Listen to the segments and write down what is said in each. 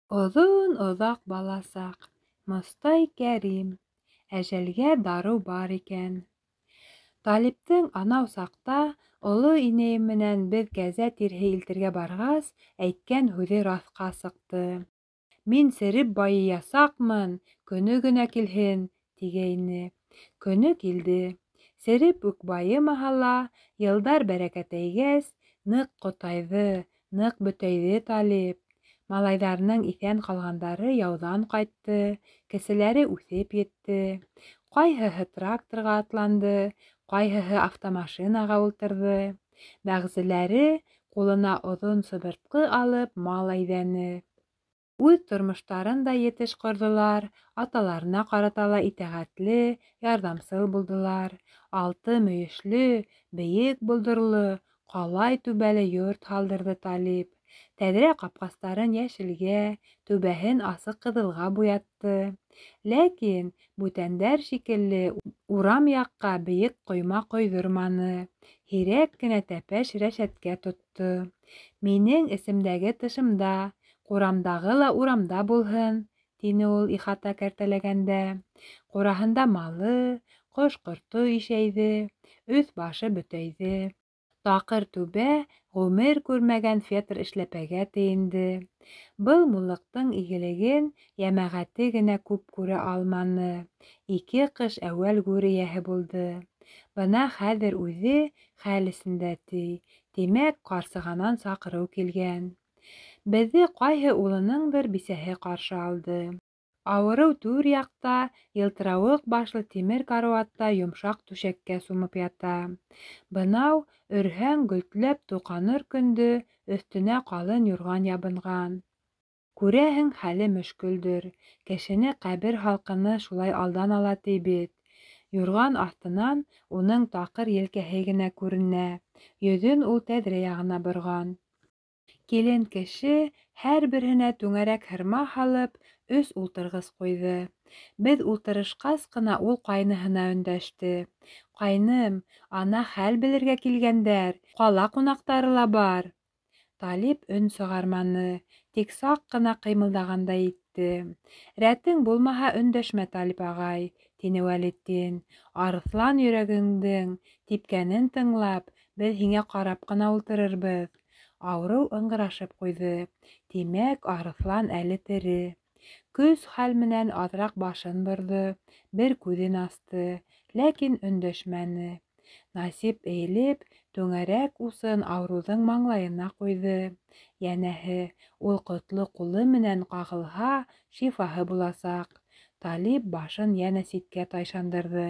Оҙон-оҙаҡ бала саҡ. Мостай Кәрим. Әжәлгә дарыу бар икән. Талиптың анау саҡта, оло инәйем менән беҙ кәзә тиреһе илтергә барғас, әйткән һүҙе раҫҡа сыҡты. Мин сереп байыясаҡмын, көнө генә килһен, тигәйне. Көнө килде. Сереп үк байымаһа ла, йылдар бәрәкәтәйгәс, ныҡ ҡотайҙы, ныҡ бөтәйҙе Талип. Малайҙарының иҫән ҡалғандары яуҙан ҡайтты, кеселәре үҫеп етте. Ҡайһыһы тракторға атланды, ҡайһыһы автомашинаға ултырҙы. Бәғзеләре ҡулына оҙон сыбыртҡы алып мал әйҙәне. Үҙ тормоштарын да етеш ҡорҙолар, аталарына ҡарата ла итәғәтле, ярҙамсыл булдылар. Алты мөйөшлө, бейек болдорло, ҡалай түбәле йорт һалдырҙы Талип. Тәҙрә ҡапҡастарын йәшелгә, түбәһен асыҡ ҡыҙылға буятты. Ләкин бүтәндәр шикелле урам яҡҡа бейек ҡойма ҡойҙорманы, һирәк кенә тәпәш рәшәткә тотто. Минең эсемдәге тышымда, ҡурамдағы ла урамда булһын, тине ул ихата кәртәләгәндә. Ҡураһында малы, ҡош-ҡорто ишәйҙе, өҫ-башы бөтәйҙе. Таҡыр түбә ғүмер күрмәгән фетр эшләпәгә тейенде. Был муллыҡтың игелеген йәмәғәте генә күп күрә алманы. Ике ҡыш әүәл гүр эйәһе булды. Бына хәҙер үҙе хәл эсендә, ти. Тимәк, ҡарсығанан саҡырыу килгән. Беҙҙе ҡайһы улыныңдыр бисәһе ҡаршы алды. Ауырыу түр яҡта, йылтырауыҡ башлы тимер карауатта йомшаҡ түшәккә сумып ята. Бынау, өрһәң, гөлтләп тоҡаныр көндө, өҫтөнә ҡалын юрған ябынған. Күрәһең, хәле мөшкөлдөр. Кешене ҡәбер һалҡыны шулай алдан ала ти бит. Юрған аҫтынан уның таҡыр елкәһе генә күренә. Йөҙөн ул тәҙрә яғына борған. Килен кеше һәр береһенә түңәрәк һырма һалып, өс ултырғыс ҡуйҙы. Беҙ ултырышҡас ҡына ул ҡайныһына өндәште. Ҡайным, ана хәл белергә килгәндәр, ҡала ҡунаҡтары ла бар. Талип өн сығарманы, тик саҡ ҡына ҡыймылдағандай итте. Рәтең булмаһа, өндәшмә, Талип ағай, тине Вәлетдин. Арыҫлан йөрәгеңдең типкәнен тыңлап, беҙ һиңә ҡарап ҡына ултырырбыҙ. Ауырыу ыңғырашып ҡуйҙы. Тимәк, арыҫлан әле тере. Көс хәл менән аҙыраҡ башын борҙо, бер күҙен асты, ләкин өндәшмәне. Насип эйелеп, түңәрәк усын ауырыуҙың маңлайына ҡуйҙы. Йәнәһе, ул ҡотло ҡулы менән ҡағылһа, шифаһы буласаҡ. Талип башын йәнә ситкә тайшандырҙы.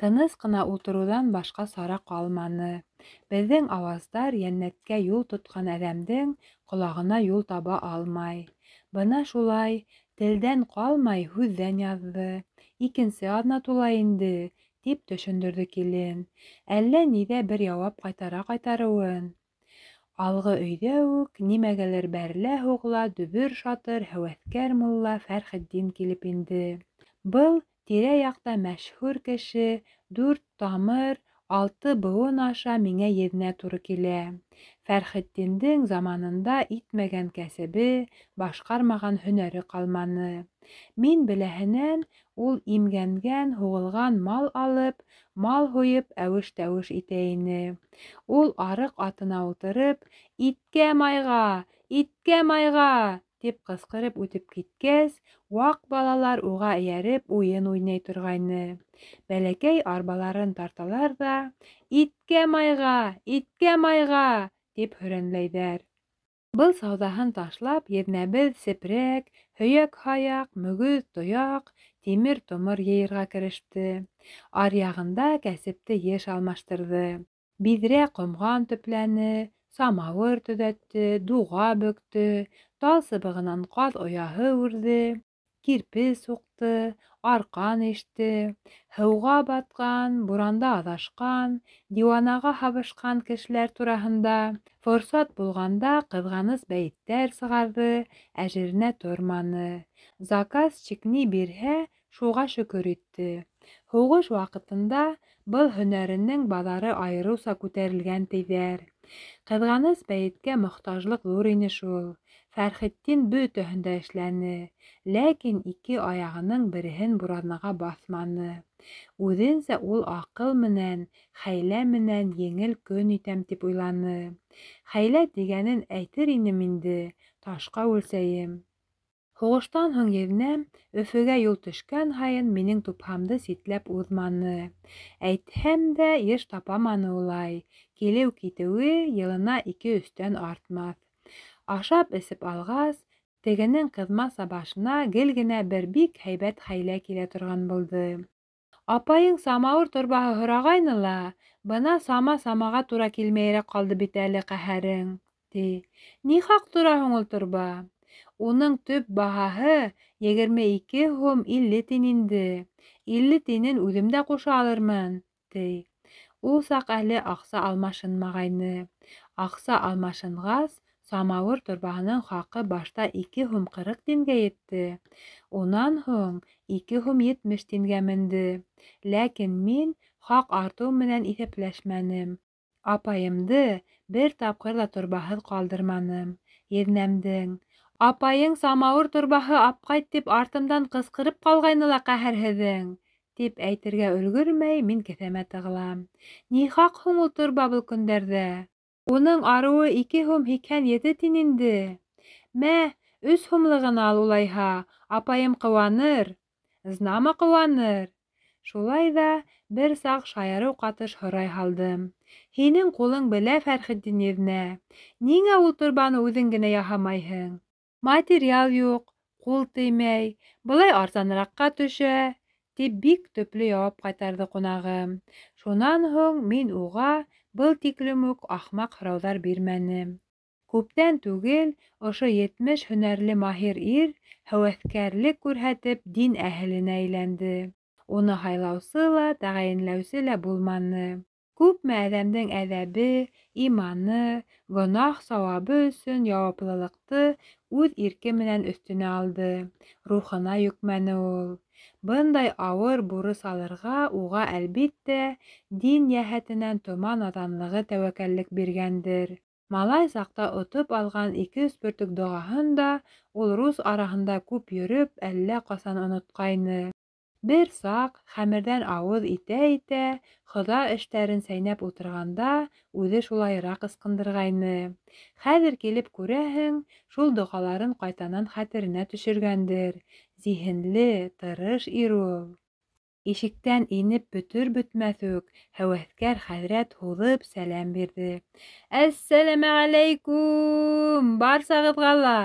Тыныс ҡына ултырыуҙан башҡа сара ҡалманы. Беҙҙең ауаздар йәннәткә юл тотҡан әҙәмдең ҡолағына юл таба алмай. Бына шулай, телдән ҡалмай, һүҙҙән яҙҙы. Икенсе аҙна тула инде, тип төшөндөрҙө килен. Әллә ниҙә бер яуап ҡайтара ҡайтарыуын. Алғы өйҙә үк нимәгәлер бәрелә-һуғыла дөбөр-шатыр һәүәҫкәр мулла Фәрхетдин килеп инде. Был тирә-яҡта мәшһүр кеше, дүрт тамыр, алты быуын аша миңә еҙнә тура килә. Фәрхетдиндең заманында итмәгән кәсебе, башҡармаған һөнәре ҡалманы. Мин беләһенән ул имгәнгән, һуғылған мал алып, мал һуйып, әүеш-тәүеш итә ине. Ул арыҡ атына ултырып, иткә майға, иткә майға, тип ҡысҡырып үтеп киткәс, ваҡ балалар уға эйәреп уйын уйнай торғайны. Бәләкәй арбаларын тарталар ҙа, иткә майға, иткә майға, тип һөрәнләйҙәр. Был сауҙаһын ташлап, еҙнәбеҙ сепрәк, һөйәк-һаяҡ, мөгөҙ, тояҡ, тимер-томор йыйырға кереште. Аръяғында кәсепте йыш алмаштырҙы. Биҙрә ҡомған төпләне, самауыр төҙәтте, дуға бөктө, тал сыбығынан ҡаҙ ояһы үрҙе, кирпе суҡты, арҡан иште, һыуға батҡан, буранда аҙашҡан, диуанаға һабышҡан кешеләр тураһында форсат булғанда ҡыҙғаныс бәйеттәр сығарҙы, әжеренә торманы. Заказчик ни бирһә, шуға шөкөр итте. Һуғыш ваҡытында был һөнәренең баҙары айырыуса күтәрелгән тиҙәр. Ҡыҙғаныс бәйеткә мохтажлыҡ ҙур ине шул. Фәрхетдин бөтәһен дә эшләне, ләкин ике аяғының береһен бураҙнаға баҫманы. Үҙенсә ул аҡыл менән, хәйлә менән еңел көн итәм тип уйланы. Хәйлә тигәнен әйтер инем инде, ташҡа үлсәйем. Һуғыштан һуң еҙнәм Өфөгә юл төшкән һайын минең тупһамды ситләп уҙманы. Әйтһәм дә, йыш тапаманы улай. Килеү-китеүе йылына ике-өстән артмаҫ. Ашап-эсеп алғас, тегенең ҡыҙмаса башына гел генә бер бик һәйбәт хәйлә килә торған булды. Апайың самауыр торбаһы һорағайны ла, бына сама-самаға тура килмәйерәк ҡалды бит әле ҡәһәрең, ти. Ни хаҡ тора һуң ул торба? Уның төп баһаһы 22 һум 50 тин инде. 50 тинен үҙем дә ҡуша алырмын, ти. Ул саҡ әле аҡса алмашынмағайны. Аҡса алмашынғас, самауыр торбаһының хаҡы башта 2 һум 40 тингә етте. Унан һуң 2 һум 70 тингә менде. Ләкин мин хаҡ артыу менән иҫәпләшмәнем. Апайымды бер тапҡыр ҙа торбаһыҙ ҡалдырманым. Еҙнәмдең: "Апайың самауыр торбаһы апҡайт тип артымдан ҡысҡырып ҡалғайны ла ҡәһәрһеҙең", тип әйтергә өлгөрмәй, мин кеҫәмә тығылам. Ни хаҡ һуң ул торба был көндәрҙә? Уның арыуы 2 һум 87 тин инде. Мә, 3 һумлығын ал улайһа, апайым ҡыуаныр. Знамо ҡыуаныр. Шулай ҙа бер саҡ шаярыу ҡатыш һорай һалдым: "Һинең ҡулың белә, Фәрхетдин еҙнә, ниңә ул торбаны үҙең генә яһамайһың?" Материал юҡ, ҡул теймәй, былай арзаныраҡҡа төшә, тип бик төплө яуап ҡайтарҙы ҡунағым. Шунан һуң мин уға был тиклем үк ахмаҡ һорауҙар бирмәнем. Күптән түгел ошо 70 һөнәрле маһир ир һәүәҫкәрлек күрһәтеп дин әһеленә әйләнде. Уны һайлаусы ла, тәғәйенләүсе лә булманы. Күпме әҙәмдең әҙәбе, иманы, гонаһ сауабы өсөн яуаплылыҡты үҙ ирке менән өҫтөнә алды, рухына йөкмәне ул. Бындай ауыр бурыс алырға уға, әлбиттә, дин йәһәтенән тома наҙанлығы тәүәккәллек биргәндер. Малай саҡта отоп алған 2-3 бөртөк доғаһын да ул рус араһында күп йөрөп, әллә ҡасан онотҡайны. Бер саҡ хәмерҙән ауыҙ итә-итә хоҙа эштәрен сәйнәп ултырғанда үҙе шулайыраҡ ысҡындырғайны. Хәҙер килеп күрәһең, шул доғаларын ҡайтанан хәтеренә төшөргәндер. Зиһенле, тырыш ир ул. Ишектән инеп бөтөр-бөтмәҫ үк һәүәҫкәр хәҙрәт һуҙып сәләм бирҙе. Әссәләмәғәләйкүм, барсағыҙға ла!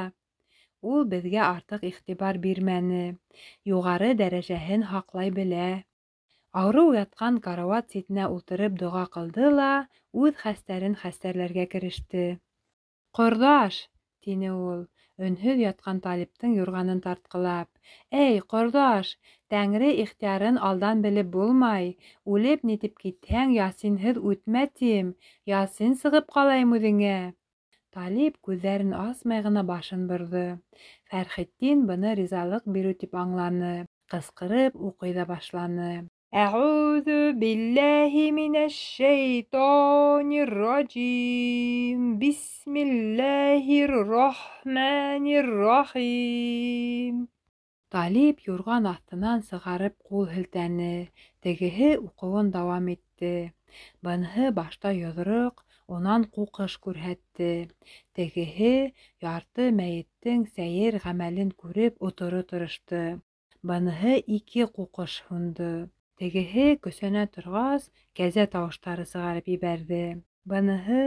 Ул беҙгә артыҡ иғтибар бирмәне, юғары дәрәжәһен һаҡлай белә. Ауырыу ятҡан карауат ситенә ултырып доға ҡылды ла үҙ хәстәрен хәстәрләргә кереште. Ҡорҙаш, тине ул, өнһөҙ ятҡан Талиптың юрғанын тартҡылап. Эй, ҡорҙаш, тәңре ихтыярын алдан белеп булмай, үлеп нитеп китһәң, ясинһеҙ үтмә тим, ясин сығып ҡалайым үҙеңә. Талип күҙҙәрен асмай ғына башын борҙо. Фәрхетдин быны ризалыҡ биреү тип аңланы, ҡысҡырып уҡый ҙа башланы. Әғүҙү билләһи минәш-шәйтанир-ражим. Бисмилләһир-рахманир-рахим. Талип юрған аҫтынан сығарып ҡул һелтәне, тегеһе уҡыуын дауам итте. Быныһы башта йоҙроҡ, унан ҡуҡыш күрһәтте. Тегеһе ярты мәйеттең сәйер ғәмәлен күреп оторо тырышты. Быныһы 2 ҡуҡыш һондо. Тегеһе көсәнә торғас, кәзә тауыштары сығарып ебәрҙе. Быныһы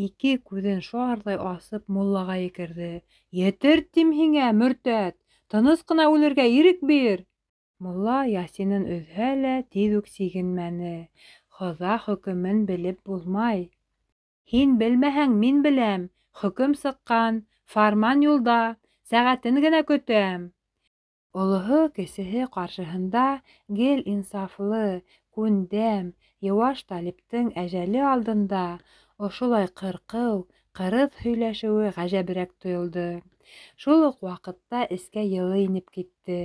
2 күҙен шарҙай асып муллаға екерҙе. Етер тим һиңә, мөртәт, тыныс ҡына үлергә ирек бир. Мулла ясинын өҙһә лә тиҙ үк сигенмәне. Хоҙа хөкөмөн белеп булмай. Һин белмәһәң, мин беләм. Хөкөм сыҡҡан, фарман юлда, сәғәтен генә көтәм. Олоһо кесеһе ҡаршыһында гел инсафлы, күндәм, йыуаш Талиптың әжәле алдында ошолай ҡырҡыу, ҡырыҫ һөйләшеүе ғәжәберәк тойолдо. Шул уҡ ваҡытта эскә йылы инеп китте.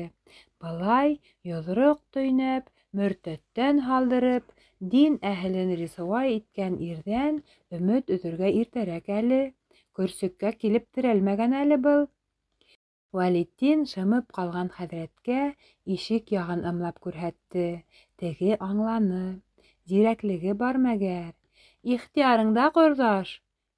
Былай йоҙроҡ төйнәп, мөртәттән һалдырып, дин әһелен рисуай иткән ирҙән өмөт өҙөргә иртәрәк әле. Көрсөккә килеп терәлмәгән әле был. Вәлетдин шымып ҡалған хәҙрәткә ишек яғын ымлап күрһәтте. Теге аңланы. Зирәклеге бар мәгәр. Ихтыярыңда, ҡорҙаш,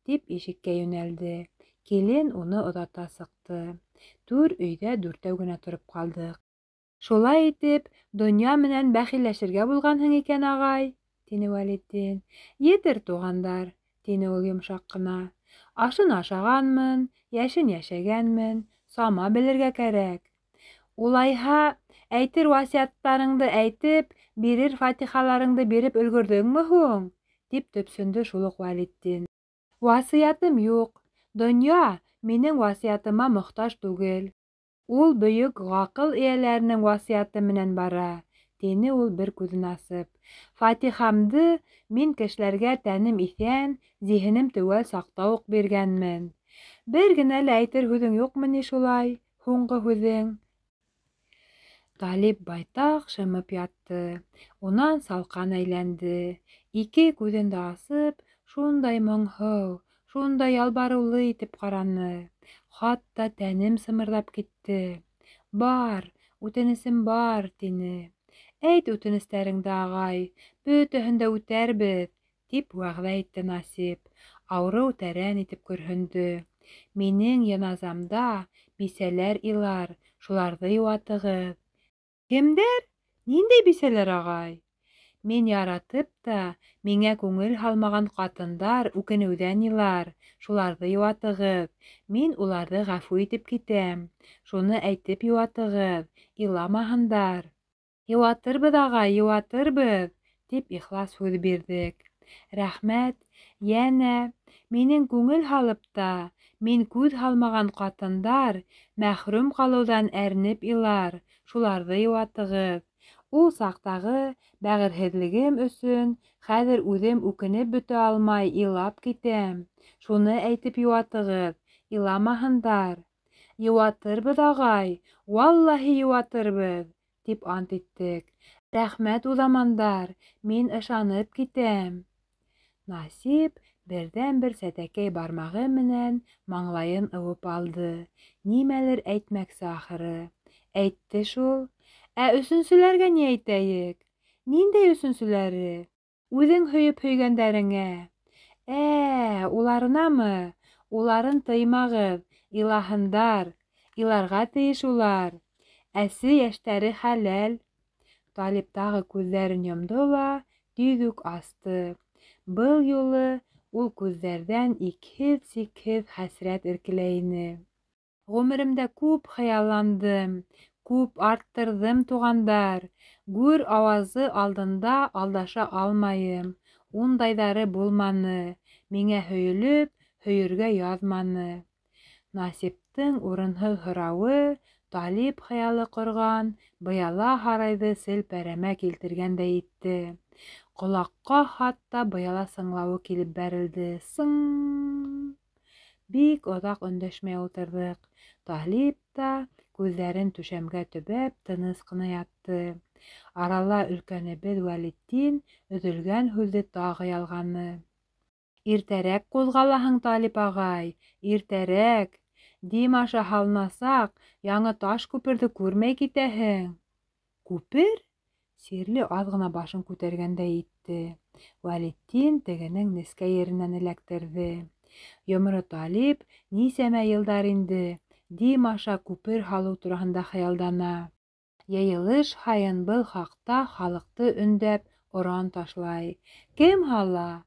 тип ишеккә йүнәлде. Килен уны оҙата сыҡты. Түр өйҙә дүртәү генә тороп ҡалдыҡ. Шулай итеп, донъя менән бәхилләшергә булғанһың икән, ағай, тине Вәлетдин. Етер, туғандар, тине ул йомшаҡ ҡына. Ашын ашағанмын, йәшен йәшәгәнмен, сама белергә кәрәк. Улайһа, әйтер васыяттарыңды әйтеп, бирер фатихаларыңды биреп өлгөрҙөңмө һуң? Тип төпсөндө шул уҡ Вәлетдин. Васыятым юҡ. Донъя минең васыятыма мохтаж түгел. Ул бөйөк ғаҡыл эйәләренең васыяты менән бара, тине ул бер күҙен асып. Фатихамды мин кешеләргә тәнем иҫән, зиһенем теүәл саҡта уҡ биргәнмен. Бер генә лә әйтер һүҙең юҡмы ни шулай, һуңғы һүҙең? Талип байтаҡ шымып ятты, унан салҡан әйләнде. Ике күҙен дә асып, шундай моңһоу, шундай ялбарыулы итеп ҡараны. Хатта тәнем сымырҙап китте. Бар, үтенесем бар, тине. Әйт үтенестәреңде, ағай, бөтәһен дә үтәрбеҙ, тип вәғәҙә итте Насип. Ауырыу тәрән итеп көрһөндө. Минең йыназамда бисәләр илар, шуларҙы йыуатығыҙ. Кемдәр? Ниндәй бисәләр, ағай? Мин яратып та, миңә күңел һалмаған ҡатындар үкенеүҙән илар, шуларҙы йыуатығыҙ. Мин уларҙы ғәфү итеп китәм. Шуны әйтеп йыуатығыҙ, иламаһындар. Йыуатырбыҙ, ағай, йыуатырбыҙ, тип ихлас һүҙ бирҙек. Рәхмәт, йәнә минең күңел һалып та, мин күҙ һалмаған ҡатындар мәхрүм ҡалыуҙан әрнеп илар, шуларҙы йыуатығыҙ. Ул саҡтағы бәғерһеҙлегем өсөн хәҙер үҙем үкенеп бөтә алмай илап китәм. Шуны әйтеп йыуатығыҙ, иламаһындар. Йыуатырбыҙ, ағай, валлаһи йыуатырбыҙ, тип ант иттек. Рәхмәт, уҙамандар, мин ышанып китәм. Насип берҙән-бер сәтәкәй бармағы менән маңлайын ыуып алды. Нимәлер әйтмәксе ахыры. Әйтте шул. Ә өсөнсөләргә ни әйтәйек? Ниндәй өсөнсөләре? Үҙең һөйөп һөйгәндәреңә. Уларынамы? Уларын тыймағыҙ, илаһындар. Иларға тейеш улар. Әсе йәштәре хәләл. Талип тағы күҙҙәрен йомдо ла тиҙ үк асты. Был юлы ул күҙҙәрҙән икһеҙ-сикһеҙ хәсрәт эркелә ине. Ғүмеремдә күп хыялландым, күп арттырҙым, туғандар. Гүр ауазы алдында алдаша алмайым. Ундайҙары булманы. Миңә һөйөлөп, һөйөргә яҙманы. Насиптың урынһыҙ һорауы Талип хыялы ҡорған быяла һарайҙы селпәрәмә килтергәндәй итте. Ҡолаҡҡа хатта быяла сыңлауы килеп бәрелде. Сың! Бик оҙаҡ өндәшмәй ултырҙыҡ. Талип та күҙҙәрен түшәмгә төбәп тыныс ҡына ятты. Арала өлкәнебеҙ Вәлетдин өҙөлгән һүҙҙе тағы ялғаны. Иртәрәк ҡуҙғалаһың, Талип ағай, иртәрәк. Дим аша һалынасаҡ яңы таш күперҙе күрмәй китәһең. Күпер? Сирле аҙ ғына башын күтәргәндәй итте. Вәлетдин тегенең нескә еренән эләктерҙе. Йомро Талип нисәмә йылдар инде Дим аша күпер һалыу тураһында хыялдана. Йыйылыш һайын был хаҡта халыҡты өндәп оран ташлай. Кем һала?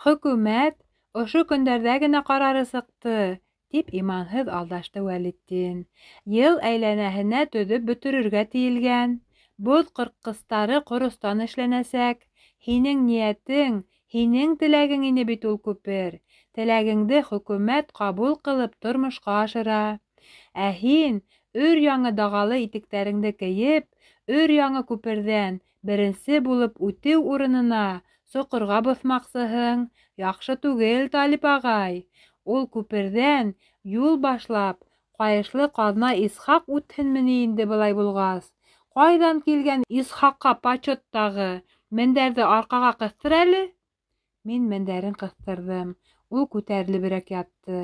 Хөкүмәт ошо көндәрҙә генә ҡарары сыҡты, тип иманһыҙ алдашты Вәлетдин. Йыл әйләнәһенә төҙөп бөтөрөргә тейелгән. Боҙ ҡырҡҡыстары ҡоростан эшләнәсәк. Һинең ниәтең, һинең теләгең ине бит ул күпер. Теләгеңде хөкүмәт ҡабул ҡылып тормошҡа ашыра. Ә һин өр яңы дағалы итектәреңде кейеп, өр яңы күперҙән беренсе булып үтеү урынына соҡорға боҫмаҡсыһың. Яҡшы түгел, Талип ағай. Ул күперҙән юл башлап, ҡайышлы ҡаҙна Исхаҡ үтһенме ни инде былай булғас? Ҡайҙан килгән Исхаҡҡа почеттағы мендәрҙе арҡаға ҡыҫтыр әле? Мин мендәрен ҡыҫтырҙым. Ул күтәрелеберәк ятты.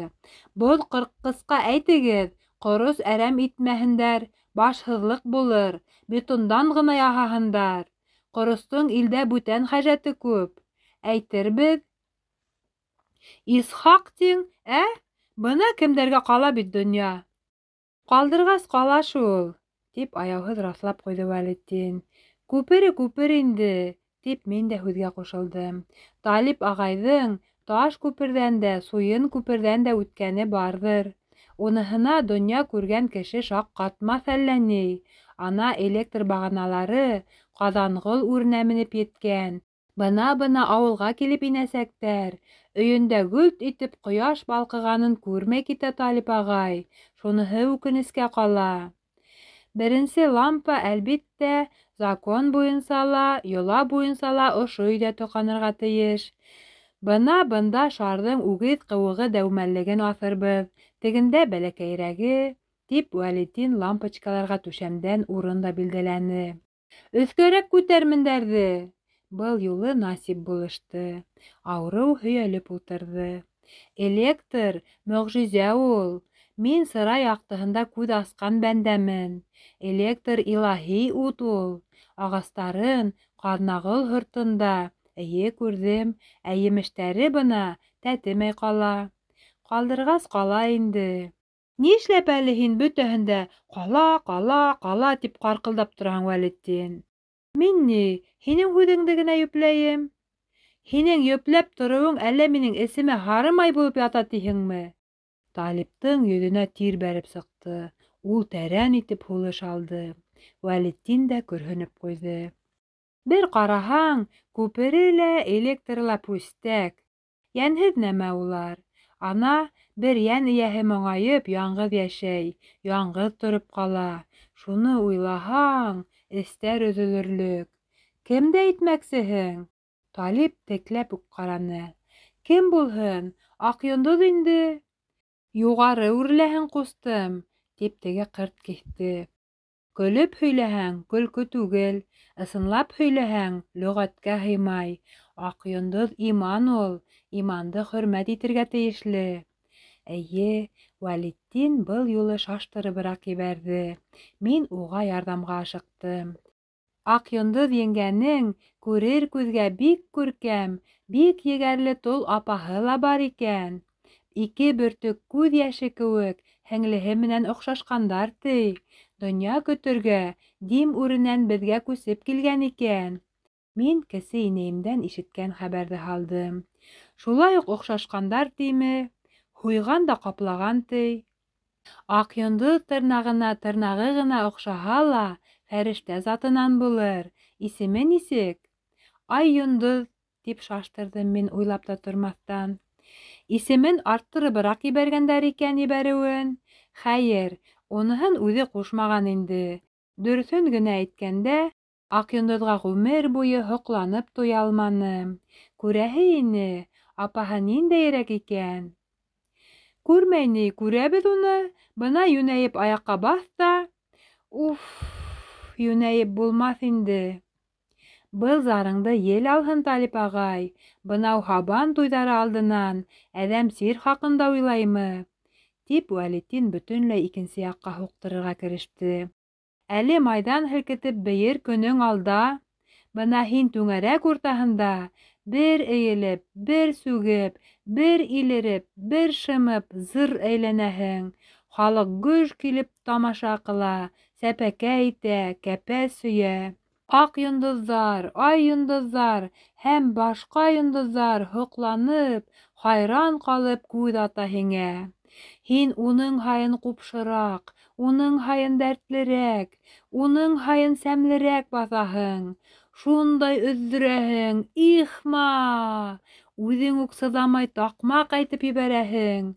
Боҙ ҡырҡҡысҡа әйтегеҙ, ҡорос әрәм итмәһендәр, башһыҙлыҡ булыр, бетондан ғына яһаһындар. Ҡоростоң илдә бүтән хәжәте күп. Әйтербеҙ. Исхаҡ тиң, ә? Бына кемдәргә ҡала бит донъя. Ҡалдырғас ҡала шул, тип аяуһыҙ раҫлап ҡуйҙы Вәлетдин. Күпере күпер инде, тип мин дә һүҙгә ҡушылдым. Талип ағайҙың таш күперҙән дә, суйын күперҙән дә үткәне барҙыр. Уныһына донъя күргән кеше шаҡ ҡатмаҫ әллә ни. Ана электр бағаналары Ҡаҙанғол үренә менеп еткән. Бына-бына ауылға килеп инәсәктәр. Өйөндә гөлт итеп ҡояш балҡығанын күрмәй китә Талип ағай. Шуныһы үкенескә ҡала. Беренсе лампа, әлбиттә, закон буйынса ла, йола буйынса ла ошо өйҙә тоҡанырға тейеш. Бына бында шарҙың үгеҙ ҡыуығы дәүмәллеген аҫырбыҙ, тегендә бәләкәйерәге, тип Вәлетдин лампочкаларға түшәмдән урын да билдәләне. Өҫкәрәк күтәр мендәрҙе! Был юлы Насип булышты. Ауырыу һөйәлеп ултырҙы. Электр мөғжизә ул. Мин сыра яҡтыһында күҙ асҡан бәндәмен. Электр илаһи ут ул. Ағастарын Ҡаҙнағол һыртында, эйе, күрҙем, ә емештәре бына тәтемәй ҡала. Ҡалдырғас ҡала инде. Нишләп әле һин бөтәһен дә ҡала, ҡала, ҡала тип ҡарҡылдап тораһың, Вәлетдин? Мин ни, һинең һүҙеңде генә йөпләйем. Һинең йөпләп тороуың әллә минең эсемә һары май булып ята тиһеңме? Талиптың йөҙөнә тир бәреп сыҡты. Ул тәрән итеп һулыш алды. Вәлетдин дә көрһөнөп ҡуйҙы. Бер ҡараһаң, күпере лә, электры ла пүстәк. Йәнһеҙ нәмә улар. Ана, бер йән эйәһе моңайып яңғыҙ йәшәй, яңғыҙ тороп ҡала. Шуны уйлаһаң, эстәр өҙөлөрлөк. Кемде әйтмәксеһең? Талип текләп үк ҡараны. Кем булһын, Аҡ йондоҙ инде. Юғары үрләһең, ҡустым, тип теге ҡырт киҫте. Көлөп һөйләһәң, көлкө түгел, ысынлап һөйләһәң, лөғәткә һыймай. Аҡ йондоҙ иман ул, иманды хөрмәт итергә тейешле. Эйе, Вәлетдин был юлы шаштырыбыраҡ ебәрҙе. Мин уға ярҙамға ашыҡтым. Аҡ йондоҙ еңгәнең күрер күҙгә бик күркәм, бик егәрле тол апаһы ла бар икән. Ике бөртөк күҙ йәше кеүек һеңлеһе менән оҡшашҡандар, ти. Донъя көтөргә Дим үренән беҙгә күсеп килгән икән. Мин кесе инәйемдән ишеткән хәбәрҙе һалдым. Шулай уҡ оҡшашҡандар тиме? Һуйған да ҡаплаған, ти. Аҡ йондоҙ тырнағына тырнағы ғына оҡшаһа ла, фәрештә затынан булыр. Исеме нисек? Ай йондоҙ, тип шаштырҙым мин уйлап та тормаҫтан. Исемен арттырыбыраҡ ебәргәндәр икән ебәреүен. Хәйер, уныһын үҙе ҡушмаған инде. Дөрөҫөн генә әйткәндә, Аҡ йондоҙға ғүмер буйы һоҡланып туя алманым. Күрәһе ине, апаһы ниндәйерәк икән? Күрмәй ни, күрәбеҙ уны. Бына йүнәйеп аяҡҡа баҫ та. Уф, йүнәйеп булмаҫ инде. Был зарыңды ел алһын, Талип ағай. Бынау һабан туйҙары алдынан әҙәм сир хаҡында уйлаймы? Тип Вәлетдин бөтөнләй икенсе яҡҡа һуҡтырырға кереште. Әле майҙан һелкетеп бейер көнөң алда. Бына һин түңәрәк уртаһында бер эйелеп, бер сүгеп, бер илереп, бер шымып зыр әйләнәһең. Халыҡ гөж килеп тамаша ҡыла, сәпәкә итә, кәпә сөйә. Аҡ йондоҙҙар, ай йондоҙҙар һәм башҡа йондоҙҙар һоҡланып, хайран ҡалып күҙ ата һиңә. Һин уның һайын ҡупшыраҡ, уның һайын дәртлерәк, уның һайын сәмлерәк баҫаһың. Шундай өҙҙөрәһең, ихма! Үҙең үк сыҙамай таҡмаҡ әйтеп ебәрәһең.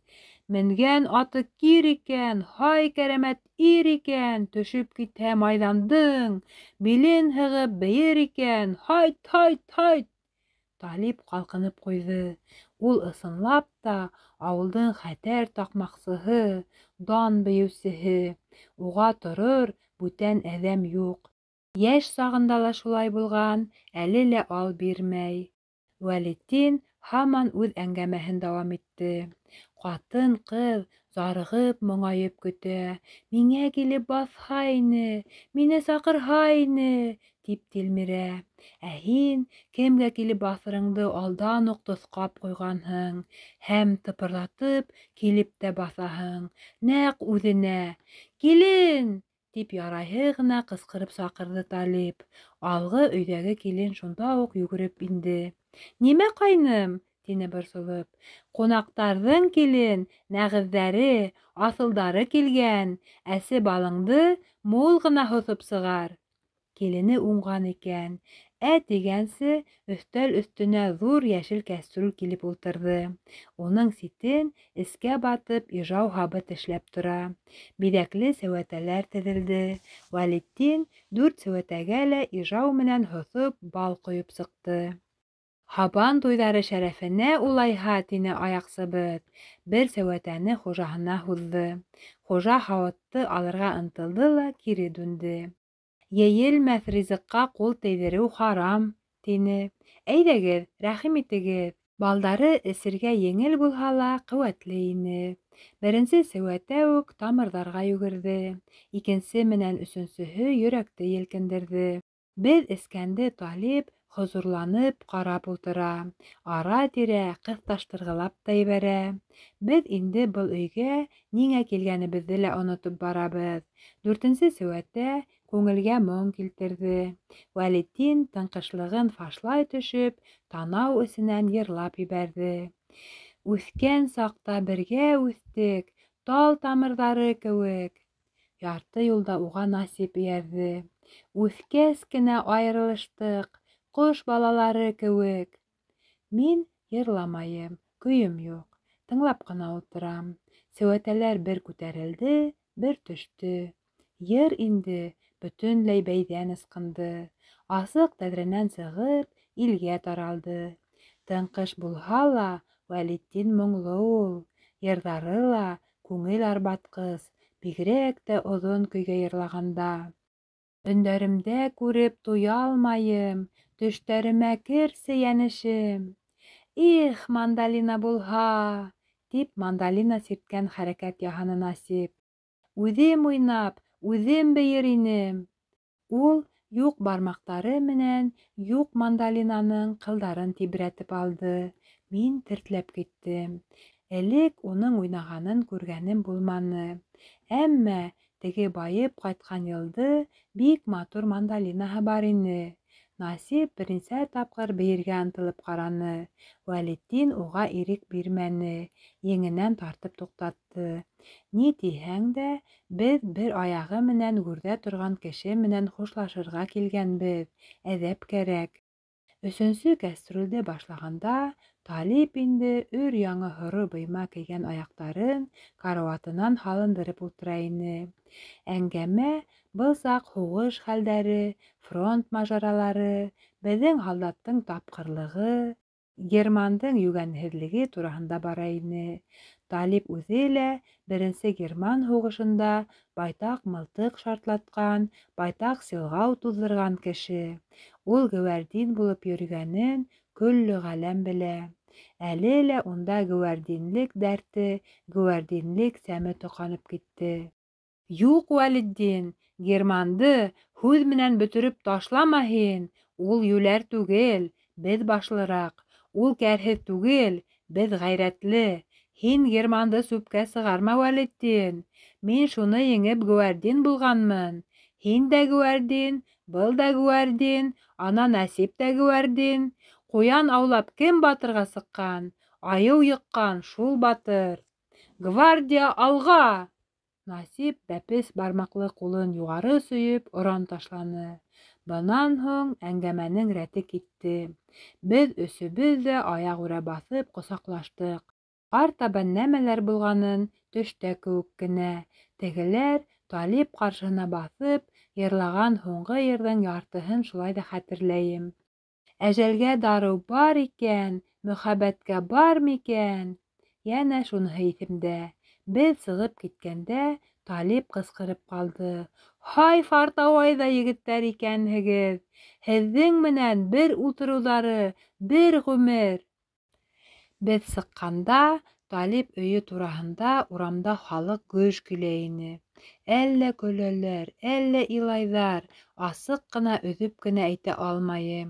Менгән аты кир икән, һай кәрәмәт ир икән, төшөп китһә майҙандың, билен һығып бейер икән, һайт, һайт, һайт! Талип ҡалҡынып ҡуйҙы. Ул ысынлап та ауылдың хәтәр таҡмаҡсыһы, дан бейеүсеһе. Уға торор бүтән әҙәм юҡ. Йәш сағында ла шулай булған, әле лә ал бирмәй. Вәлетдин һаман үҙ әңгәмәһен дауам итте. Ҡатын-ҡыҙ зарығып, моңайып көтә. Миңә килеп баҫһа ине, мине саҡырһа ине, тип тилмерә. Ә һин кемгә килеп баҫырыңды алдан уҡ тоҫҡап ҡуйғанһың һәм тыпырлатып килеп тә баҫаһың. Нәҡ үҙенә. Килен! Тип ярайһы ғына ҡысҡырып саҡырҙы Талип. Алғы өйҙәге килен шунда уҡ йүгереп инде. Нимә, ҡайным? Тине борсолоп. Ҡунаҡтарҙың килен, нәғеҙҙәре, аҫылдары килгән. Әсе балыңды мул ғына һоҫоп сығар. Килене уңған икән. Ә тигәнсе өҫтәл өҫтөнә ҙур йәшел кәстрүл килеп ултырҙы. Уның ситен эскә батып ижау һабы тешләп тора. Биҙәкле сеүәтәләр теҙелде. Вәлетдин 4 сеүәтәгә лә ижау менән һоҫоп бал ҡойоп сыҡты. Һабан туйҙары шәрәфенә улайһа, тине аяҡсыбыҙ. Бер сеүәтәне хужаһына һуҙҙы. Хужа һауытты алырға ынтылды ла кире дүнде. Йәйелмәҫ ризыҡҡа ҡул тейҙереү харам, тине. Әйҙәгеҙ, рәхим итегеҙ. Балдары эсергә еңел булһа ла ҡеүәтле ине. Беренсе сеүәтә үк тамырҙарға йүгерҙе. Икенсе менән өсөнсөһө йөрәкте елкендерҙе. Беҙ эскәнде Талип хозурланып ҡарап ултыра. Ара-тирә ҡыҫташтырғылап та ебәрә. Беҙ инде был өйгә ниңә килгәнебеҙҙе лә онотоп барабыҙ. Дүртенсе сеүәтә күңелгә моң килтерҙе. Вәлетдин тыңҡышлығын фашлай төшөп, танау эсенән йырлап ебәрҙе. Үҫкән саҡта бергә үҫтек, тал тамырҙары кеүек. Ярты юлда уға насип эйәрҙе. Үҫкәс кенә айырылыштыҡ, ҡош балалары кеүек. Мин йырламайым, көйөм юҡ, тыңлап ҡына ултырам. Сеүәтәләр бер күтәрелде, бер төштө. Йыр инде бөтөнләй бәйҙән ысҡынды. Асыҡ тәҙрәнән сығып, илгә таралды. Тыңҡыш булһа ла, Вәлетдин моңло ул. Йырҙары ла күңел арбатҡыс, бигерәк тә оҙон көйгә йырлағанда. Өндәремдә күреп туя алмайым, төштәремә керсе йәнешем. Их, мандолина булһа! Тип мандолина сирткән хәрәкәт яһаны Насип. Үҙем уйнап, үҙем бейер инем. Ул юҡ бармаҡтары менән юҡ мандолинаның ҡылдарын тибрәтеп алды. Мин тертләп киттем. Элек уның уйнағанын күргәнем булманы. Әммә теге байып ҡайтҡан йылды бик матур мандолинаһы бар ине. Насип беренсе тапҡыр бейергә ынтылып ҡараны. Вәлетдин уға ирек бирмәне, еңенән тартып туҡтатты. Ни тиһәң дә, беҙ бер аяғы менән гүрҙә торған кеше менән хушлашырға килгәнбеҙ, әҙәп кәрәк. Өсөнсө кәстрүлде башлағанда Талип инде өр яңы һоро быйма кейгән аяҡтарын карауатынан һалындырып ултыра ине. Әңгәмә был саҡ һуғыш хәлдәре, фронт мажаралары, беҙҙең һалдаттың тапҡырлығы, германдың йүгәнһеҙлеге тураһында бара ине. Талип үҙе лә беренсе герман һуғышында байтаҡ мылтыҡ шартлатҡан, байтаҡ силғау туҙҙырған кеше. Ул геүәрдин булып йөрөгәнен көллө ғаләм белә. Әле лә унда геүәрдинлек дәрте, геүәрдинлек сәме тоҡанып китте. Юҡ, Вәлетдин, германды һүҙ менән бөтөрөп ташлама һин. Ул йүләр түгел, беҙ башлыраҡ. Ул кәрһеҙ түгел, беҙ ғәйрәтле. Һин германды сүпкә сығарма, Вәлетдин. Мин шуны еңеп геүәрдин булғанмын. Һин дә геүәрдин, был да геүәрдин, ана Насип тә геүәрдин. Ҡуян аулап кем батырға сыҡҡан? Айыу йыҡҡан шул батыр. Гвардия алға! Насип бәпес бармаҡлы ҡулын юғары сөйөп оран ташланы. Бынан һуң әңгәмәнең рәте китте. Беҙ өсөбөҙ ҙә аяғүрә баҫып ҡосаҡлаштыҡ. Артабан нәмәләр булғанын төштә кеүек кенә. Тегеләр Талип ҡаршыһына баҫып йырлаған һуңғы йырҙың яртыһын шулай ҙа хәтерләйем. Әжәлгә дарыу бар икән, мөхәббәткә бар микән? Йәнә шуныһы иҫемдә. Беҙ сығып киткәндә Талип ҡысҡырып ҡалды. Һай, фартауай ҙа егеттәр икәнһегеҙ! Һеҙҙең менән бер ултырыуҙары бер ғүмер. Беҙ сыҡҡанда Талип өйө тураһында урамда халыҡ гөж килә ине. Әллә көләләр, әллә илайҙар, асыҡ ҡына өҙөп кенә әйтә алмайым.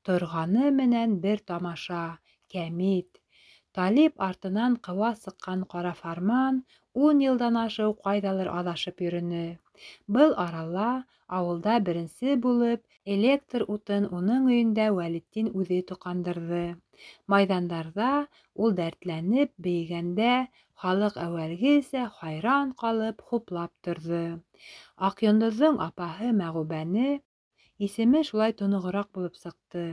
Торғаны менән бер тамаша, кәмит. Талип артынан ҡыуа сыҡҡан ҡара фарман 10 йылдан ашыу ҡайҙалыр аҙашып йөрөнө. Был арала ауылда беренсе булып электр утын уның өйөндә Вәлетдин үҙе тоҡандырҙы. Майҙандарҙа ул дәртләнеп бейегәндә халыҡ әүәлгесә хайран ҡалып хуплап торҙо. Аҡйондоҙҙоң апаһы Мәғүбәне исеме шулай тоноғораҡ булып сыҡты.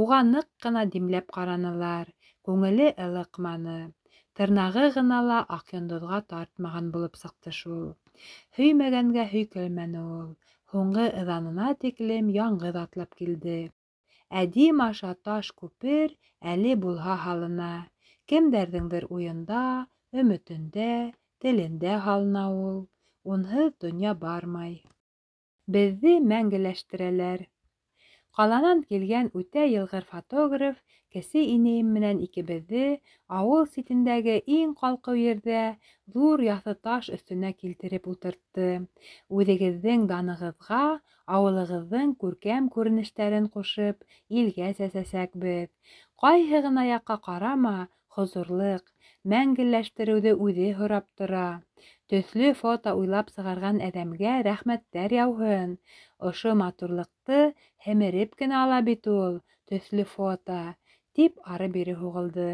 Уға ныҡ ҡына димләп ҡаранылар, күңеле ылыҡманы. Тырнағы ғына ла Аҡйондоҙға тартмаған булып сыҡты шул. Һөймәгәнгә һөйкөлмәне ул. Һуңғы ыҙанына тиклем яңғыҙ атлап килде. Ә Дим аша таш күпер әле булһа һалына. Кемдәрҙеңдер уйында, өмөтөндә, телендә һалына ул. Унһыҙ донъя бармай. Беҙҙе мәңгеләштерәләр. Ҡаланан килгән үтә йылғыр фотограф кесе инәйем менән икебеҙҙе ауыл ситендәге иң ҡалҡыу ерҙә ҙур яҫы таш өҫтөнә килтереп ултыртты. Үҙегеҙҙең данығыҙға ауылығыҙҙың күркәм күренештәрен ҡушып илгә сәсәсәкбеҙ. Ҡайһы ғына яҡҡа ҡарама, хозурлыҡ, мәңгеләштереүҙе үҙе һорап тора. Төҫлө фото уйлап сығарған әҙәмгә рәхмәттәр яуһын. Ошо матурлыҡты һемереп кенә ала бит ул, төҫлө фото, тип ары-бире һуғылды.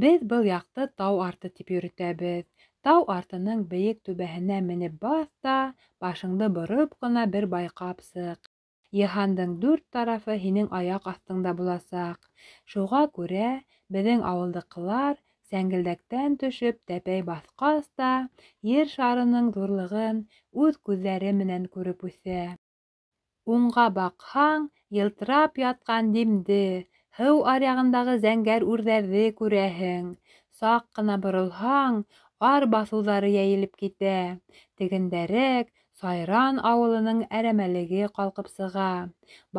Беҙ был яҡты тау арты тип йөрөтәбеҙ. Тау артының бейек түбәһенә менеп баҫ та, башыңды бороп ҡына бер байҡап сыҡ. Йыһандың 4 тарафы һинең аяҡ аҫтыңда буласаҡ. Шуға күрә беҙҙең ауылдыҡылар сәңгелдәктән төшөп тәпәй баҫҡас та ер шарының ҙурлығын үҙ күҙҙәре менән күреп үҫә. Уңға баҡһаң, йылтырап ятҡан Димде, һыу аръяғындағы зәңгәр үрҙәрҙе күрәһең. Саҡ ҡына боролһаң, ар баҫыуҙары йәйелеп китә. Тегендәрәк Сайран ауылының әрәмәлеге ҡалҡып сыға.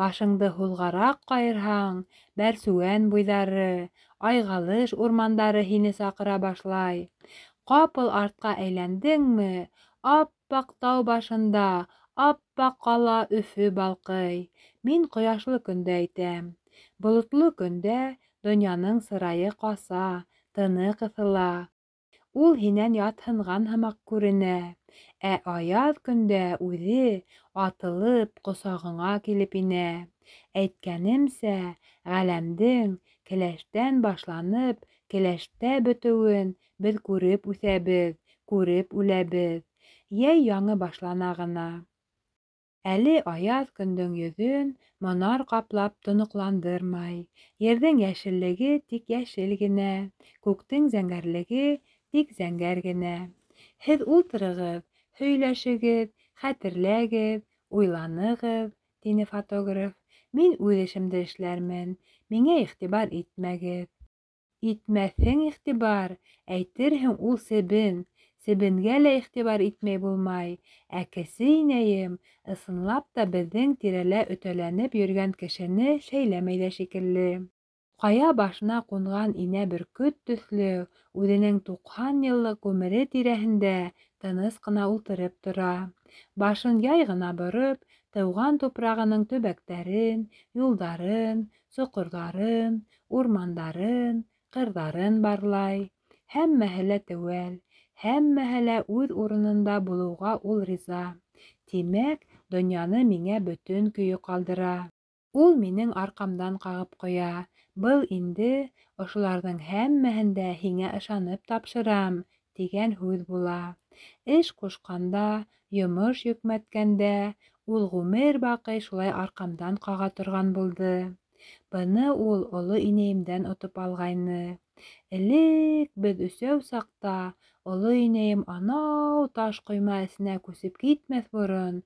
Башыңды һулғараҡ ҡайырһаң, Бәрсүән буйҙары, Айғалыш урмандары һине саҡыра башлай. Ҡапыл артҡа әйләндеңме, аппаҡ тау башында аппаҡ ҡала Өфө балҡый. Мин ҡояшлы көндә әйтәм. Болотло көндә донъяның сырайы ҡаса, тыны ҡыҫыла. Ул һинән ятһынған һымаҡ күренә. Ә аяҙ көндә үҙе атылып ҡосағыңа килеп инә. Әйткәнемсә, ғаләмдең келәштән башланып, келәштә бөтөүен беҙ күреп үҫәбеҙ, күреп үләбеҙ. Йәй яңы башлана ғына. Әле аяҙ көндөң йөҙөн монар ҡаплап тоноҡландырмай. Ерҙең йәшеллеге тик йәшел генә, күктең зәңгәрлеге тик зәңгәр генә. Һеҙ ултырығыҙ, һөйләшегеҙ, хәтерләгеҙ, уйланығыҙ, тине фотограф. Мин үҙ эшемде эшләрмен, миңә иғтибар итмәгеҙ. Итмәҫһең иғтибар, әйтерһең ул себен. Себенгә лә иғтибар итмәй булмай. Ә кесе инәйем ысынлап та беҙҙең тирәлә өтәләнеп йөрөгән кешене шәйләмәй ҙә шикелле. Ҡая башына ҡунған инә бөркөт төҫлө үҙенең 90 йыллыҡ ғүмере тирәһендә тыныс ҡына ултырып тора. Башын яй ғына бороп, тыуған тупрағының төбәктәрен, юлдарын, соҡорҙарын, урмандарын, ҡырҙарын барлай. Һәммәһе лә теүәл, һәммәһе лә үҙ урынында булыуға ул риза. Тимәк, донъяны миңә бөтөн көйө ҡалдыра. Ул минең арҡамдан ҡағып ҡуя. Был инде ошоларҙың һәммәһен дә һиңә ышанып тапшырам тигән һүҙ була. Эш ҡушҡанда, йомош йөкмәткәндә ул ғүмер баҡый шулай арҡамдан ҡаға торған булды. Быны ул оло инәйемдән отоп алғайны. Элек беҙ өсәү саҡта оло инәйем анау таш ҡойма эсенә күсеп китмәҫ борон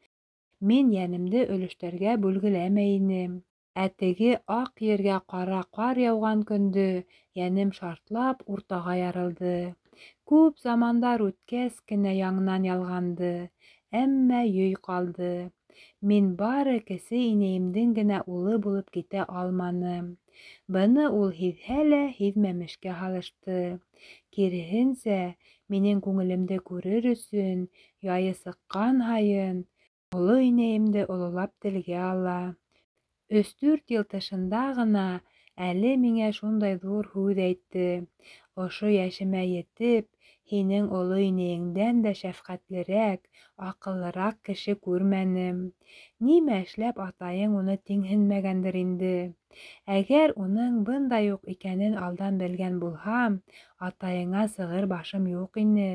мин йәнемде өлөштәргә бүлгеләмәй инем. Ә теге аҡ ергә ҡара ҡар яуған көндө йәнем шартлап уртаға ярылды. Күп замандар үткәс кенә яңынан ялғанды, әммә йөй ҡалды. Мин бары кесе инәйемдең генә улы булып китә алманым. Быны ул һиҙһә лә һиҙмәмешкә һалышты. Киреһенсә, минең күңелемде күрер өсөн, яйы сыҡҡан һайын, оло инәйемде ололап телгә ала. 3-4 йыл тышында ғына әле миңә шундай ҙур һүҙ әйтте. Ошо йәшемә етеп, һинең оло инәйеңдән дә шәфҡәтлерәк, аҡыллыраҡ кеше күрмәнем. Нимә эшләп атайың уны тиңһенмәгәндер инде. Әгәр уның бындай уҡ икәнен алдан белгән булһам, атайыңа сығыр башым юҡ ине.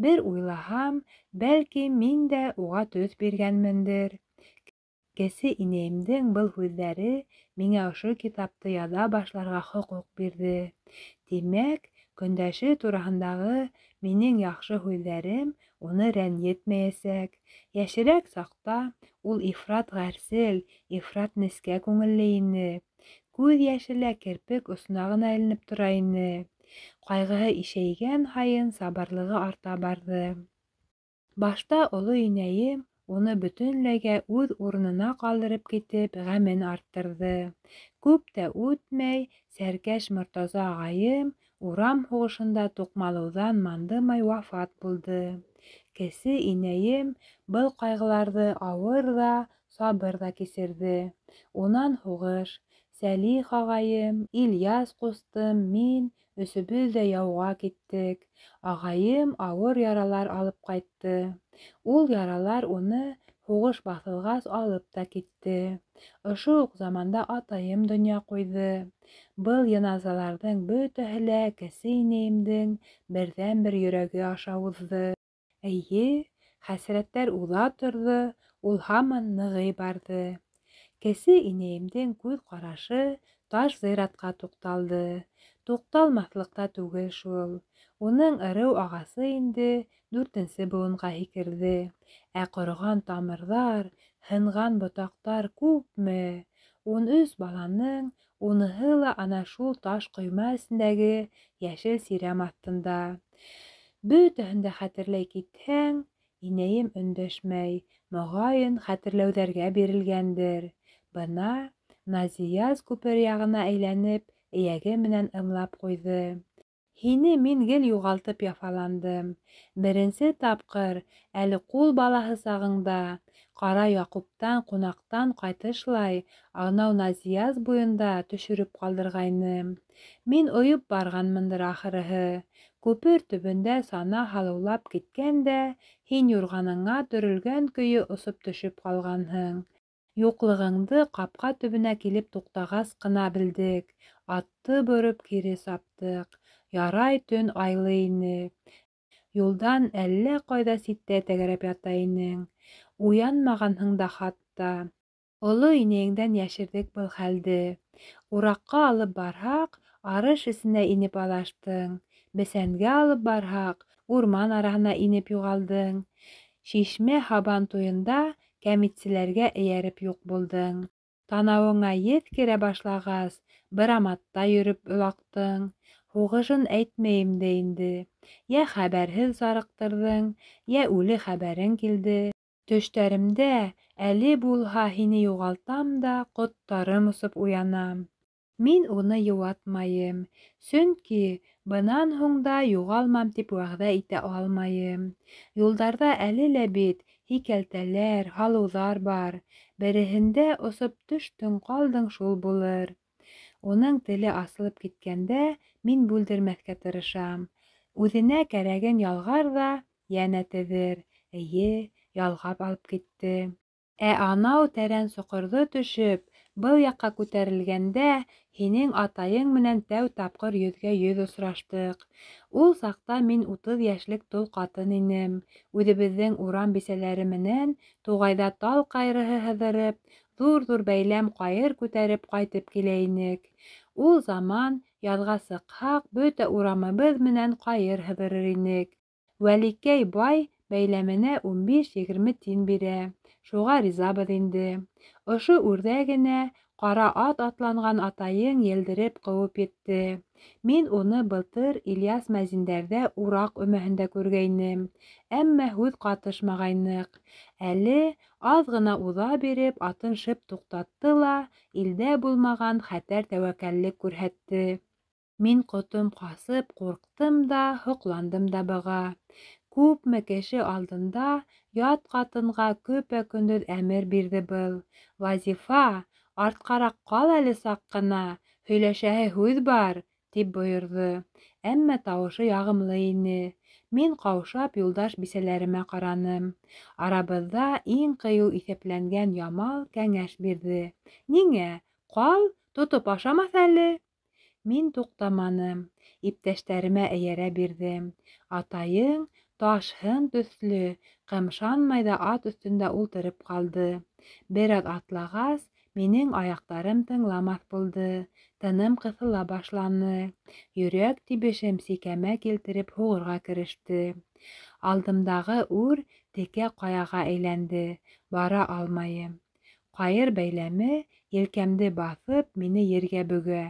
Бер уйлаһам, бәлки мин дә уға төҫ биргәнмендер. Кесе инәйемдең был һүҙҙәре миңә ошо китапты яҙа башларға хоҡуҡ бирҙе. Тимәк, көндәше тураһындағы минең яҡшы һүҙҙәрем уны рәнйетмәйәсәк. Йәшерәк саҡта ул ифрат ғәрсел, ифрат нескә күңелле ине. Күҙ йәше лә керпек осона ғына эленеп тора ине. Ҡайғыһы ишәйгән һайын сабырлығы арта барҙы. Башта оло инәйем уны бөтөнләйгә үҙ урынына ҡалдырып китеп, ғәмен арттырҙы. Күп тә үтмәй, Сәркәш Мортаза ағайым урам һуғышында туҡмалыуҙан мандымай вафат булды. Кесе инәйем был ҡайғыларҙы ауыр ҙа, сабыр ҙа кисерҙе. Унан һуғыш, Сәлих ағайым, Ильяс ҡустым, мин өсөбөҙ ҙә яуға киттек. Ағайым ауыр яралар алып ҡайтты. Ул яралар уны һуғыш баҫылғас алып та китте. Ошо уҡ заманда атайым донъя ҡуйҙы. Был йыназаларҙың бөтәһе лә кесе инәйемдең берҙән-бер йөрәге аша уҙҙы. Эйе, хәсрәттәр уҙа торҙо, ул һаман нығый барҙы. Кесе инәйемдең күҙ ҡарашы таш зыяратҡа туҡталды. Туҡталмаҫлыҡ та түгел шул. Уның ырыу ағасы инде 4-нсе быуынға һикерҙе. Ә ҡороған тамырҙар, һынған ботаҡтар күпме? 13 баланың уныһы ла ана шул таш ҡойма эсендәге йәшел сирәм аҫтында. Бөтәһен дә хәтерләй китһәң, инәйем өндәшмәй, моғайын хәтерләүҙәргә бирелгәндер. Бына Назияз күпер яғына әйләнеп, эйәге менән ымлап ҡуйҙы. Һине мин гел юғалтып яфаландым. Беренсе тапҡыр әле ҡул балаһы сағыңда Ҡара Яҡуптан ҡунаҡтан ҡайтышлай анау Назияз буйында төшөрөп ҡалдырғайным. Мин ойоп барғанмындыр ахырыһы. Күпер төбөндә сана һалыулап киткән дә, һин юрғаныңа төрөлгән көйө осоп төшөп ҡалғанһың. Юҡлығыңды ҡапҡа төбөнә килеп туҡтағас ҡына белдек. Атты бороп кире саптыҡ. Ярай төн айлы ине. Юлдан әллә ҡайҙа ситтә тәгәрәп ята инең. Уянмағанһың да хатта. Оло инәйеңдән йәшерҙек был хәлде. Ураҡҡа алып барһаҡ, арыш эсенә инеп аҙаштың. Бесәнгә алып барһаҡ, урман араһына инеп юғалдың. Шишмә һабан туйында кәмитселәргә эйәреп юҡ булдың. Танауыңа еҫ керә башлағас, быраматта йөрөп олаҡтың. Һуғышын әйтмәйем дә инде. Йә хәбәрһеҙ зарыҡтырҙың, йә үле хәбәрең килде. Төштәремдә әле булһа һине юғалтам да ҡоттарым осоп уянам. Мин уны йыуатмайым, сөнки бынан һуң да юғалмам тип вәғәҙә итә алмайым. Юлдарҙа әле лә бит һикәлтәләр, һалыуҙар бар. Береһендә осоп төштөң ҡалдың шул булыр. Уның теле асылып киткәндә мин бүлдермәҫкә тырышам. Үҙенә кәрәген ялғар ҙа йәнә теҙер. Эйе, ялғап алып китте. Ә анау тәрән соҡорҙо төшөп, был яҡҡа күтәрелгәндә һинең атайың менән тәү тапҡыр йөҙгә йөҙ осраштыҡ. Ул саҡта мин 30 йәшлек тол ҡатын инем. Үҙебеҙҙең урам бисәләре менән туғайҙа тал ҡайырыһы һыҙырып, ҙур-ҙур бәйләм ҡайыр күтәреп ҡайтып килә инек. Ул заман яҙға сыҡһаҡ, бөтә урамыбыҙ менән ҡайыр һыҙырыр инек. Вәликәй бай Бәйләменә 15-20 тин бирә. Шуға ризабыҙ инде. Ошо үрҙә генә ҡара ат атланған атайың елдереп ҡыуып етте. Мин уны былтыр Ильяс мәзиндәрҙә ураҡ өмәһендә күргәйнем. Әммә һүҙ ҡатышмағайныҡ. Әле аҙ ғына уҙа биреп атын шып туҡтатты ла илдә булмаған хәтәр тәүәккәллек күрһәтте. Мин ҡотом ҡасып ҡурҡтым да, һоҡландым да быға. Күпме кеше алдында ят ҡатынға көпә-көндөҙ әмер бирҙе был. Вазифа, артҡараҡ ҡал әле саҡ ҡына, һөйләшәһе һүҙ бар, тип бойорҙо. Әммә тауышы яғымлы ине. Мин ҡаушап юлдаш бисәләремә ҡараным. Арабыҙҙа иң ҡыйыу иҫәпләнгән Ямал кәңәш бирҙе. Ниңә? Ҡал, тотоп ашамаҫ әле. Мин туҡтаманым, иптәштәремә эйәрә бирҙем. Атайың таш һын төҫлө, ҡымшанмай ҙа ат өҫтөндә ултырып ҡалды. Бер аҙ атлағас, минең аяҡтарым тыңламаҫ булды, тыным ҡыҫыла башланы. Йөрәк тибешем сикәмә килтереп һуғырға кереште. Алдымдағы үр текә ҡаяға әйләнде, бара алмайым. Ҡайыр бәйләме елкәмде баҫып, мине ергә бөгә.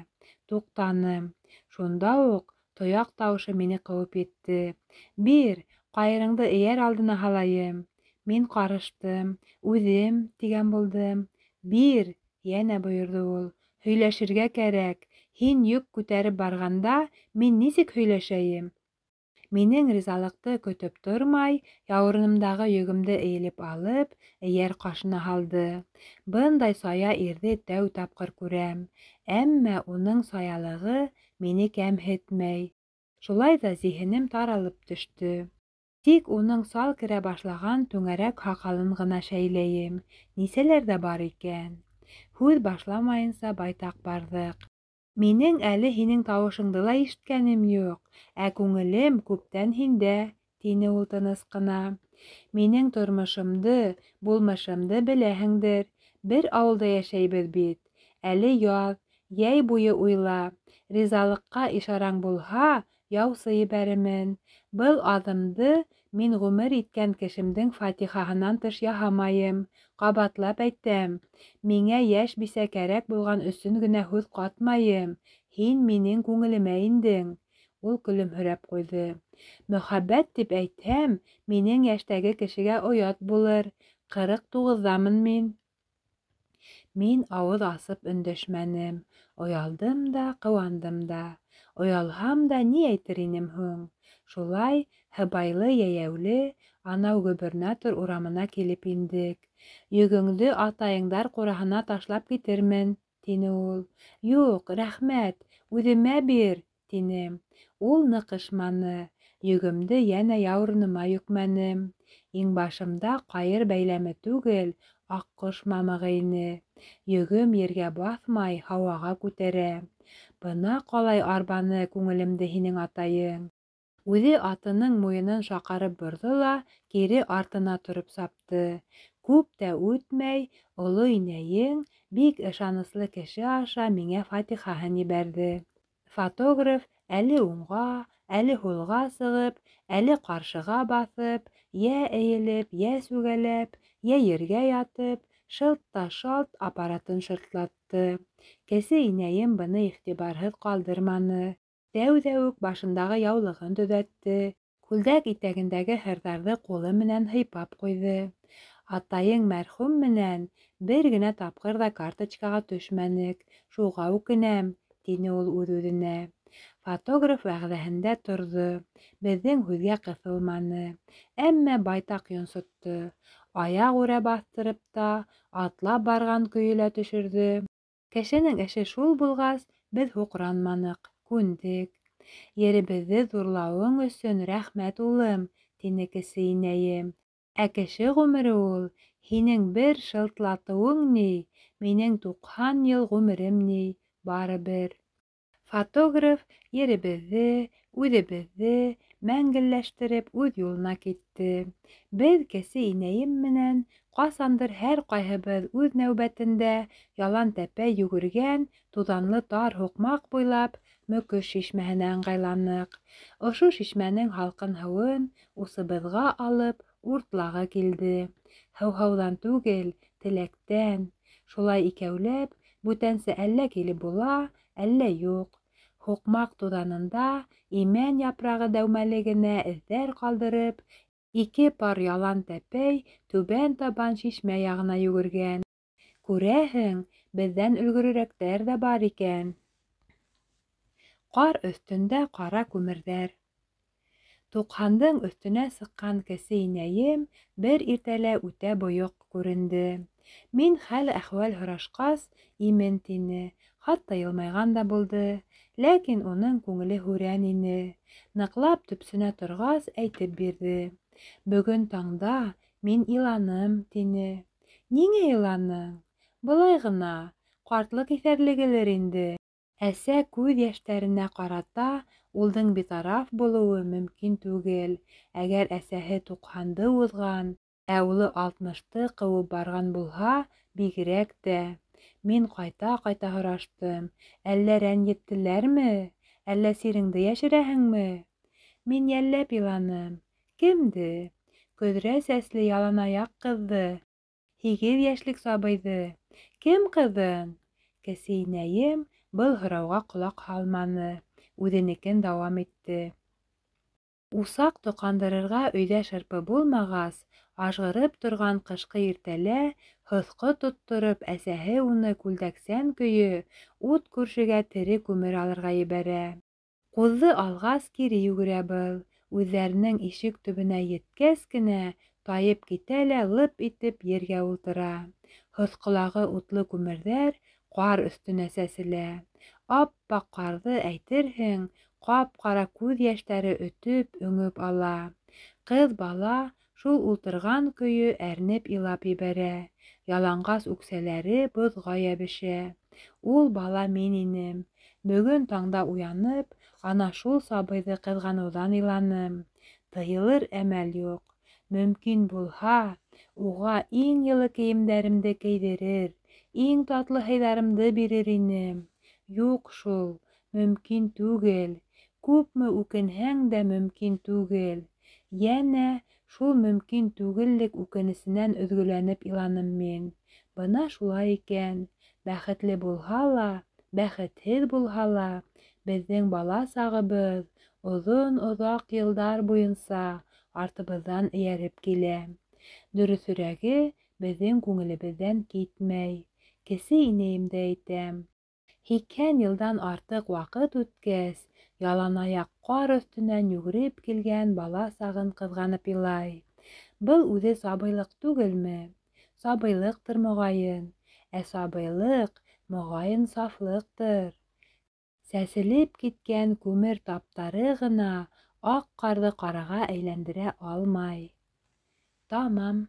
Туҡтаным. Шунда уҡ тояҡ тауышы мине ҡыуып етте. Бир, ҡайырыңды эйәр алдына һалайым. Мин ҡарыштым. Үҙем, тигән булдым. Бир, йәнә бойорҙо ул. Һөйләшергә кәрәк. Һин йөк күтәреп барғанда мин нисек һөйләшәйем? Минең ризалыҡты көтөп тормай, яурынымдағы йөгөмдө эйелеп алып, эйәр ҡашына һалды. Бындай сая ирҙе тәү тапҡыр күрәм. Әммә уның саялығы мине кәмһетмәй. Шулай ҙа зиһенем таралып төштө. Тик уның сал керә башлаған түңәрәк һаҡалын ғына шәйләйем. Нисәләр ҙә бар икән. Һүҙ башламайынса байтаҡ барҙыҡ. Минең әле һинең тауышыңды ла ишеткәнем юҡ, ә күңелем күптән һиндә, тине ул тыныс ҡына. Минең тормошомдо, булмышымды беләһеңдер. Бер ауылда йәшәйбеҙ бит. Әле яҙ, йәй буйы уйла. Ризалыҡҡа ишараң булһа, яусы ебәремен. Был аҙымды мин ғүмер иткән кешемдең фатихаһынан тыш яһамайым. Ҡабатлап әйтәм, миңә йәш бисә кәрәк булған өсөн генә һүҙ ҡатмайым. Һин минең күңелемә индең. Ул көлөмһөрәп ҡуйҙы. Мөхәббәт тип әйтһәм, минең йәштәге кешегә оят булыр. 49-дамын мин. Мин ауыҙ асып өндәшмәнем. Оялдым да, ҡыуандым да. Оялһам да ни әйтер инем һуң? Шулай һыбайлы йәйәүле анау губернатор урамына килеп индек. Йөгөңдө атайыңдар ҡураһына ташлап китермен, тине ул. Юҡ, рәхмәт, үҙемә бир, тинем. Ул ныҡышманы. Йөгөмдө йәнә яурыныма йөкмәнем. Иңбашымда ҡайыр бәйләме түгел, аҡҡош мамығы ине. Йөгөм ергә баҫмай, һауаға күтәрә. Бына ҡалай арбаны күңелемде һинең атайың. Үҙе атының муйынын шаҡарып борҙо ла кире артына тороп сапты. Күп тә үтмәй, оло инәйең бик ышаныслы кеше аша миңә фатихаһын ебәрҙе. Фотограф әле уңға, әле һулға сығып, әле ҡаршыға баҫып, йә эйелеп, йә сүгәләп, йә ергә ятып, шылт та шалт аппаратын шыртлатты. Кесе инәйем быны иғтибарһыҙ ҡалдырманы. Тәүҙә үк башындағы яулығын төҙәтте, күлдәк итәгендәге һырҙарҙы ҡулы менән һыйпап ҡуйҙы. Атайың мәрхүм менән бер генә тапҡыр ҙа карточкаға төшмәнек, шуға үкенәм, тине ул үҙ-үҙенә. Фотограф вәғәҙәһендә торҙо, беҙҙең һүҙгә ҡыҫылманы, әммә байтаҡ йонсотто. Аяҡ үрә баҫтырып та, атлап барған көйө лә төшөрҙө. Кешенең эше шул булғас, беҙ һуҡранманыҡ, күндек. Еребеҙҙе ҙурлауың өсөн рәхмәт, улым, тине кесе инәйем. Ә кеше ғүмере ул, һинең бер шылтлатыуың ни, минең 90 йыл ғүмерем ни, барыбер. Фотограф еребеҙҙе, үҙебеҙҙе мәңгелләштереп үҙ юлына китте. Беҙ кесе инәйем менән ҡасандыр һәр ҡайһыбыҙ үҙ нәүбәтендә ялан тәпәй йүгергән туҙанлы тар һуҡмаҡ буйлап Мөкөш шишмәһенә ыңғайланыҡ. Ошо шишмәнең һалҡын һыуын усыбыҙға алып Уртлағы килде. Һыуһауҙан түгел, теләктән. Шулай икәүләп, бүтәнсә әллә килеп була, әллә юҡ. Һуҡмаҡ туҙанында имән япрағы дәүмәлегенә эҙҙәр ҡалдырып, ике пар ялан тәпәй түбән табан шишмә яғына йүгергән. Күрәһең, беҙҙән өлгөрөрәктәр ҙә бар икән. Ҡар өҫтөндә ҡара күмерҙәр. Туҡһандың өҫтөнә сыҡҡан кесе инәйем бер иртәлә үтә бойоҡ күренде. Мин хәл-әхүәл һорашҡас, имен тине, хатта йылмайған да булды. Ләкин уның күңеле һүрән ине. Ныҡлап төпсөнә торғас, әйтеп бирҙе. Бөгөн таңда мин иланым, тине. Ниңә иланың? Былай ғына, ҡартлыҡ иҫәрлегелер инде. Әсә күҙ йәштәренә ҡарата улдың битараф булыуы мөмкин түгел. Әгәр әсәһе туҡһанды уҙған, ә улы алтмышты ҡыуып барған булһа, бигерәк тә. Мин ҡайта-ҡайта һораштым: әллә рәнйеттеләрме? Әллә сиреңде йәшерәһеңме? Мин йәлләп иланым. Кемде? Көҙрә сәсле яланаяҡ ҡыҙҙы. 8 йәшлек сабыйҙы. Кем ҡыҙын? Кесе инәйем был һорауға ҡолаҡ һалманы, үҙенекен дауам итте. Усаҡ тоҡандырырға өйҙә шырпы булмағас, ажғырып торған ҡышҡы иртәлә һоҫҡо тоттороп, әсәһе уны күлдәксән көйө ут күршегә тере күмер алырға ебәрә. Ҡуҙҙы алғас, кире йүгерә был. Үҙҙәренең ишек төбөнә еткәс кенә тайып китә лә лып итеп ергә ултыра. Һоҫҡолағы утлы күмерҙәр ҡар өҫтөнә сәселә. Аппаҡ ҡарҙы, әйтерһең, ҡап-ҡара күҙ йәштәре өтөп, өңөп ала. Ҡыҙ бала шул ултырған көйө әрнеп илап ебәрә. Яланғас үксәләре боҙға йәбешә. Ул бала мин инем. Бөгөн таңда уянып, ана шул сабыйҙы ҡыҙғаныуҙан иланым. Тыйылыр әмәл юҡ. Мөмкин булһа, уға иң йылы кейемдәремде кейҙерер, иң татлы һыйҙарымды бирер инем. Юҡ шул, мөмкин түгел. Күпме үкенһәң дә мөмкин түгел. Йәнә шул мөмкин түгеллек үкенесенән өҙгөләнеп иланым мин. Бына шулай икән. Бәхетле булһа ла, бәхетһеҙ булһа ла, беҙҙең бала сағыбыҙ оҙон-оҙаҡ йылдар буйынса артыбыҙҙан эйәреп килә. Дөрөҫөрәге, беҙҙең күңелебеҙҙән китмәй. Кесе инәйемде әйтәм. 80 йылдан артыҡ ваҡыт үткәс, яланаяҡ ҡар өҫтөнән йүгереп килгән бала сағын ҡыҙғанып илай. Был үҙе сабыйлыҡ түгелме? Сабыйлыҡтыр, моғайын. Ә сабыйлыҡ, моғайын, сафлыҡтыр. Сәселеп киткән күмер таптары ғына аҡ ҡарҙы ҡараға әйләндерә алмай. Тамам.